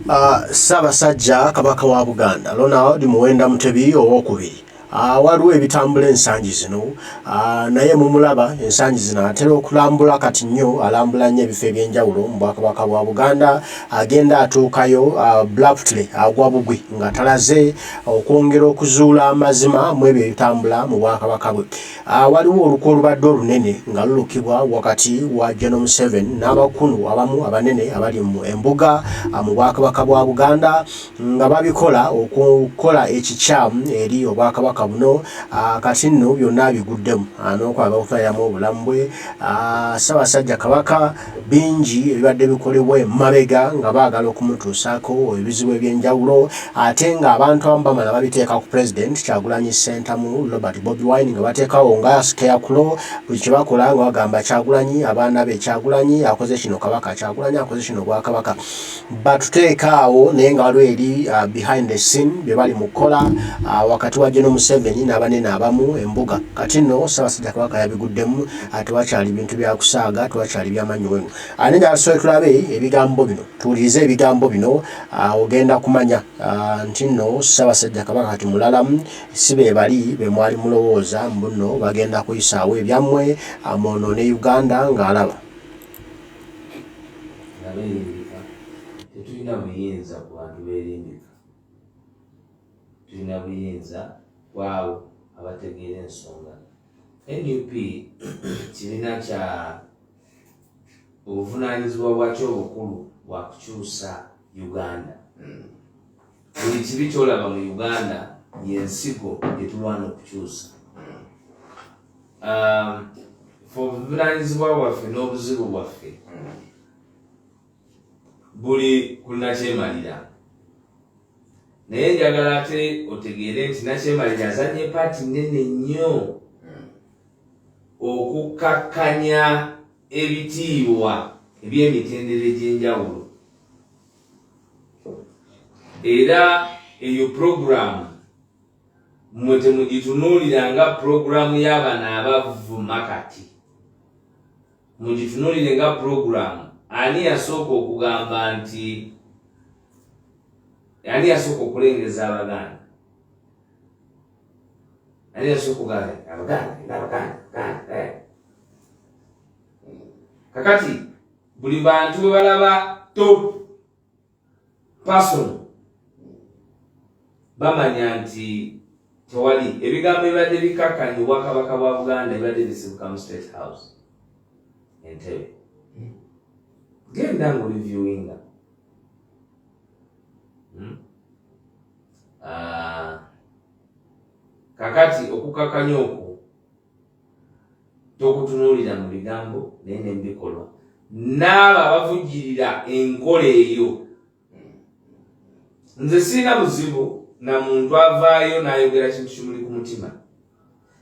Ssaabasajja Kabaka wa Buganda Ronald Muwenda Mutebi owokubiri waliwo ebitambula ensangi zino, naye mumulaba ensangi zino atera okulambula kati nnyo, alambula nnyo ebifo ebyenjawulo mu Bwakabaka bwa Buganda. Agenda atuukayo abruptly, agwa bugwi nga talaze okwongera okuzuula amazima mu ebyo ebitambula mu bwakabaka bwe. Waliwo olukwe olubadde olunene nga lulukibwa wakati wa General Museveni n'abakulu abamu abanene abali mu embuga mu Bwakabaka bwa Buganda, nga babikola okukola ekikyamu eri obwakabaka buno. Kati nno byonna biguddemu n'okwagala okutwaliramu obulamu bwe Ssaabasajja Kabaka. Bingi ebibadde bikolebwa emabega nga baagala okumutuusaako ebizibu ebyenjawulo, ate ng'abantu abamu bamala babiteeka ku President Kyagulanyi Ssentamu Robert Bobi Wine, nga bateekawo nga scarecrow. Buli kye bakola nga bagamba Kyagulanyi, abaana be, Kyagulanyi akoze kino Kabaka, Kyagulanyi akoze kino Bwakabaka, batuteeka awo. Naye nga waliwo eri behind the scene bye bali mu kukola wakati wa General Museveni n'abanene abamu embuga. Kati nno Ssaabasajja Kabaka yabiguddemu, tewakyali bintu byakusaaga, tewakyali byamannyo wenu. Naye njagala tusooke tulabe ebigambo bino, tuwulirize ebigambo bino, ogenda kumanya nti nno Ssaabasajja Kabaka kati mulalamu, si be bali be mwali mulowooza mbu nno bagenda kuyisaawo ebyammwe mwonoone Uganda ng'alaba. Nga beerimbika, tetulina buyinza ku bantu beerimbika. Tulina buyinza kwabo abategeera ensonga. NUP kibiina kya obuvunaanyizibwa bwakyo obukulu bwa kukyusa Uganda. Buli kibi kyolaba mu Uganda yensigo gyetulwana okukyusa. Fe obuvunaanyizibwa bwaffe n'obuzibu bwaffe buli ku nakyemalira, naye njagala ate otegeere nti nakyemalira azanya e part nene nnyo okukkakkanya ebitiibwa eby'emitendera egy'enjawulo. Era eyo puroguramu mmwe temugitunuulira nga puroguramu y'abano abavuma, kati mugitunuulire nga puroguramu ani yasooka okugamba nti, ani yasooka okulengeza Abaganda, ani yasooka okugamba Abaganda, Abaganda, Abaganda, eh. Kakati buli bantu bwe balaba top person bamanya nti tewali ebigambo ebibadde bikakkanya Obwakabaka bwa Buganda ebibadde bisibuka mu State House, Entebe. Genda nga oreviewinga. Ah, kakati okukakanya okwo tokutunuulira mu bigambo naye ne mubikolwa n'abo abavujjirira enkola eyo. Nze sirina buzibu na muntu avaayo n'ayogera kintu kimuli ku mutima,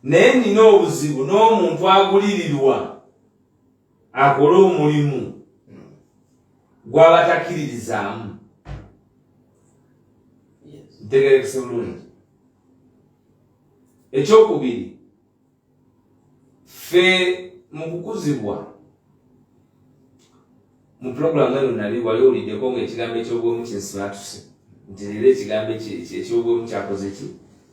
naye nina obuzibu n'omuntu agulirirwa akole omulimu gw'abatakkiririzaamu. Ntegerekese bulungi? Ekyokubiri, ffe mu kukuzibwa mu pulogulaamu eno, nali wali owuliddeko ngaekigambo ekyobwemu kinsimatuse, nti leero ekigambo ekyobwemu kyakoze ki?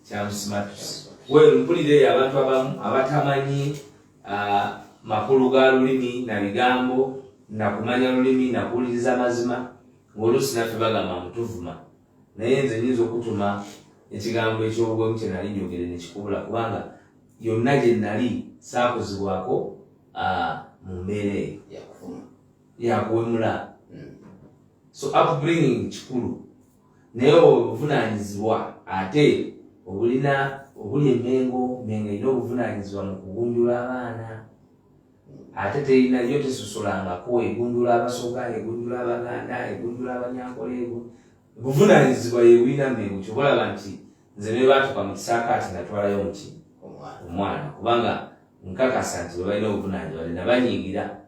Kyamusimatuse. Well, mpulira eyo abantu abamu abatamanyi makulu ga lulimi na bigambo nakumanya lulimi nakuwuliriza mazima, ngaoluusi naffe bagamba mutuvuma, naye nze nyinza okutuma ekigambo ekyobwemu kye nali njogere nekikubula, kubanga yonna gye nali saakuzibwako mu mbeera eyo yakuwemula. So upbringing kikulu, naye obuvunanyizibwa ate obulina obuli emengo. Mengo erina obuvunanyizibwa mu kugunjula abaana, ate terina yo, tesosolangako. Egunjula Abasoga, egunjula Abaganda, egunjula Abanyankole. Obuvunanyizibwa yebulina Mengo. Kyobalaba nti nze ne batuuka mu kisaakaati natwalayo muki omwana, kubanga nkakasa nti bwe balina obuvunanyizibwa nabanyiigira,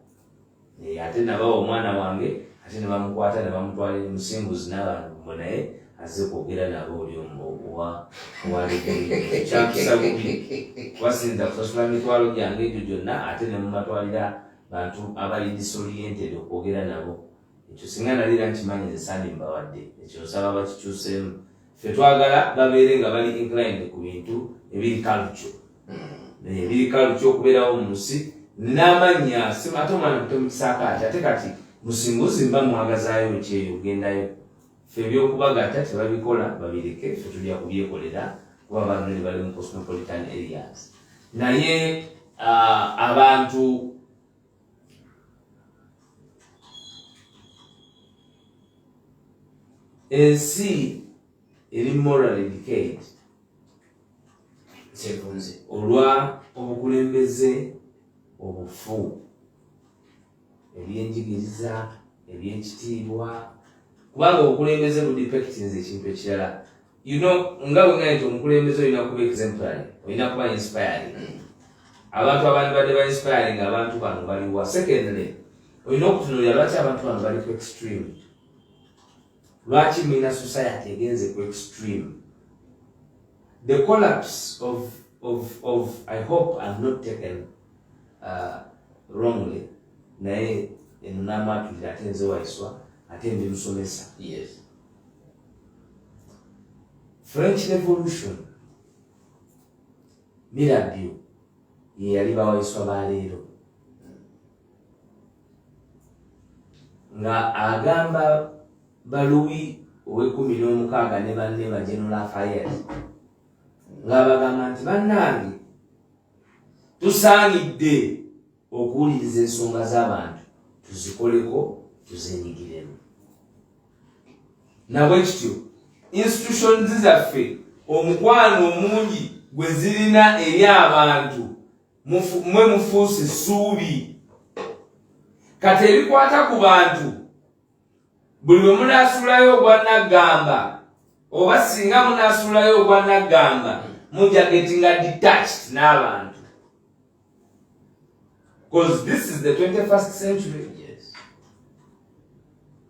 ate nabawa omwana wange, ate ne bamukwata ne bamutwala musinguzi n'abantu mwe, naye azze kwogera nabo oli owakyakisa bubi, kuba siyinza kusasula mitwalo gyange egyo gyonna ate ne mumatwalira bantu abali disoriented okwogera nabo. Ekyo singa nalira nkimanyi nze sandi mbawadde. Ekyo nsaba bakikyuseemu. Ffe twagala babeere nga bali inclined ku bintu ebiri culture, ebiri culture okubeerawo mu nsi n'amannya. Ate omwana muto mukisaakaati, ate kati Musinguzi mba mwagazaayo kyeyo ogendayo. Ffe ebyokubagatta tebabikola, babireke, ffe tujja kubyekolera kuba banone bali mu cosmopolitan areas. Naye abantu, ensi eri morally decayed Sevunze. Olwa obukulembeze obufu, ebyenjigiriza, ebyekitiibwa, kubanga obukulembeze budepictinze ekintu ekirala. Nga bwe nti omukulembeze olina kuba exemplary, olina kuba inspiring. Abantu abandi badde ba inspiring, abantu bano baliwa? Secondly, olina okutunuulira lwaki abantu bano bali ku extreme, lwaki mulina society egenze ku extreme. The collapse of, I hope I'm not taken wrongly, naye eno namwatulira, ate nze Waiswa, ate ndi musomesa. French Revolution, Mirabeau ye yali bawaiswa ba leero, nga agamba baluwi ow'e16 ne banne ba General Lafayette, ng'abagamba nti, "Bannange, tusaanidde okuwuliriza ensonga z'abantu, tuzikoleko, tuzenyigiremu." Nabwe kityo institutions zaffe, omukwano omungi gwe zirina eri abantu, mwe mufuuse essuubi. Kati ebikwata ku bantu, buli bwe munaasuulayo ogwa naggamba, oba singa munaasuulayo ogwa naggamba, mujja gettinga detached n'abantu, because this is the 21st century.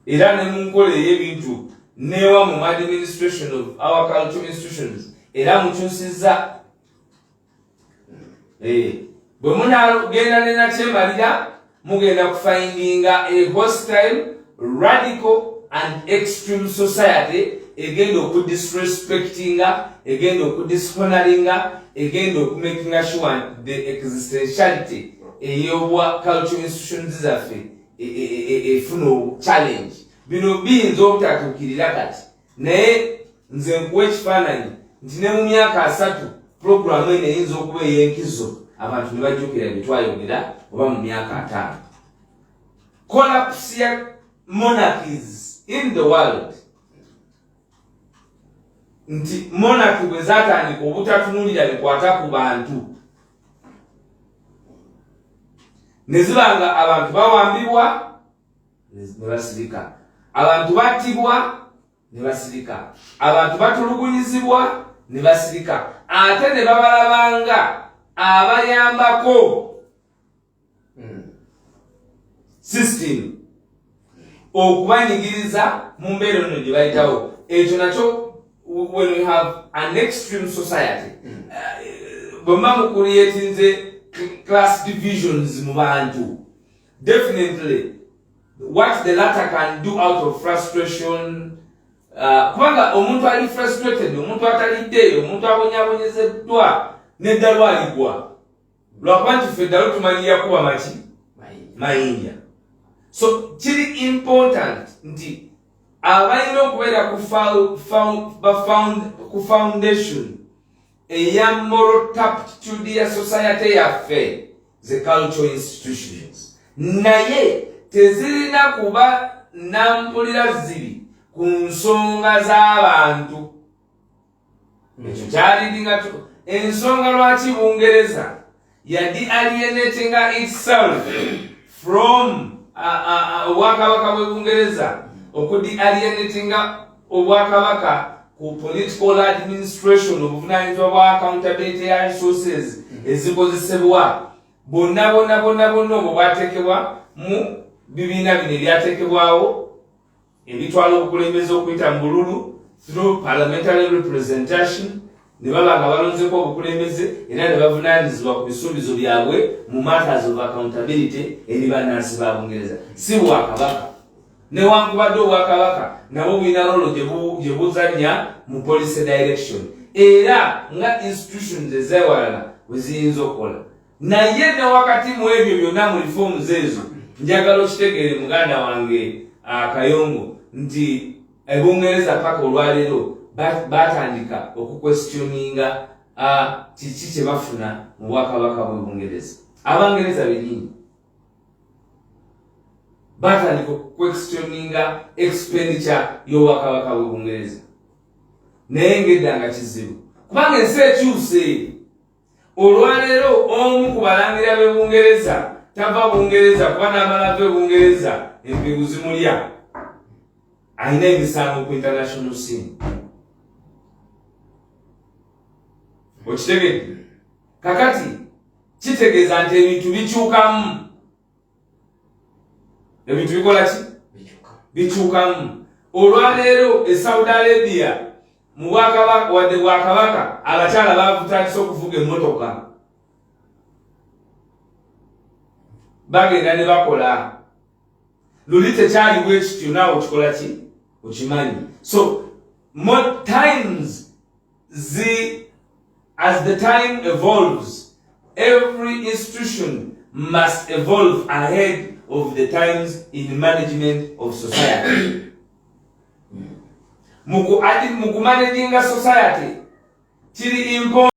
Era ne mu nkola ey'ebintu newa mu administration of our cultural institutions, era mukyusizza. Bwe munagenda ne nakyemalira, mugenda kufindinga a hostile, radical and extreme society egenda okudisrespectinga, egenda okudishonoringa, egenda okumakinga sure the existentiality ey'obwa cultural institutions zaffe efuna challenge. Bino biyinza obutatuukirira kati, naye nze nkuwa ekifaananyi nti ne mu myaka 30 puroguramu eno eyinza okuba ey'enkizo, abantu ne bajjukira bye twayogera, oba mu myaka 50. Collapse ya monarchies in the world, nti monarchy bwe zatandika obutatunuulira bikwata ku bantu, ne ziba nga abantu bawambibwa ne basirika, abantu battibwa ne basirika, abantu batulugunyizibwa ne basirika, ate ne babalabanga abayambako system okubanyigiriza mu mbeera eno gye bayitawo. Ekyo nakyo, when we have an extreme society, bwe muba mucreatinze class divisions mu bantu, definitely what the latter can do out of frustration, kubanga omuntu ali frustrated, omuntu atalidde, omuntu abonyabonyezeddwa neddalu aligwa, lwakuba nti ffe eddalu tumanyira kuba maki mayinja. So kiri important nti abalina okubeera ku foundation eya moral turpitude ya society yaffe, the cultural institutions, naye tezirina kuba nampulira zibi ku nsonga z'abantu. Ekyo kyalidinga ensonga lwaki Bungereza yadi alienatinga itself from obwakabaka bwe Bungereza, okudi alienatinga obwakabaka ku political administration, obuvunanyizibwa bwa accountability ya resources ezikozesebwa bonna bonna bonna bonna, obwo bwateekebwa mu bibiina bino ebyateekebwawo ebitwala obukulembeze okuyita mu bululu through parliamentary representation, ne baba nga balonzeko obukulembeze era ne bavunaanyizibwa ku bisuubizo byabwe mu matters of accountability eri bannansi ba Bungereza, si bwakabaka. Newankubadde obwakabaka nabwo bulina role gye buzannya mu policy direction, era nga institutions ezewalala bwe ziyinza okukola. Naye ne wakati mu ebyo byonna, mu reforms ezo, njagala okitegeere, muganda wange Kayongo, nti Ebungereza paka olwaleero batandika okuquestioninga kiki kye bafuna mu bwakabaka bw'Ebungereza. Abangereza bennyini batandika okuquestioninga expenditure y'obwakabaka bw'Ebungereza, naye ngedda nga kizibu kubanga ensi ekyuse. Olwaleero omu ku balangira b'e Bungereza tava Bungereza, kuba n'amala ava e Bungereza empingu zimulya, alina emisango ku international scene. Okitegedde? Kakati kitegeeza nti ebintu bikyukamu, ebintu bikola ki? Bikyukamu. Olwaleero e Saudi Arabia mu bwakabaka, wadde bwakabaka, abakyala bavutandise okuvuga emmotoka, bagenda ne bakola. Luli tekyali bwe kityo, naawe okikola ki, okimanyi. So more times the as the time evolves, every institution must evolve ahead of the times in management of society. Mu kumanaginga society kiri important.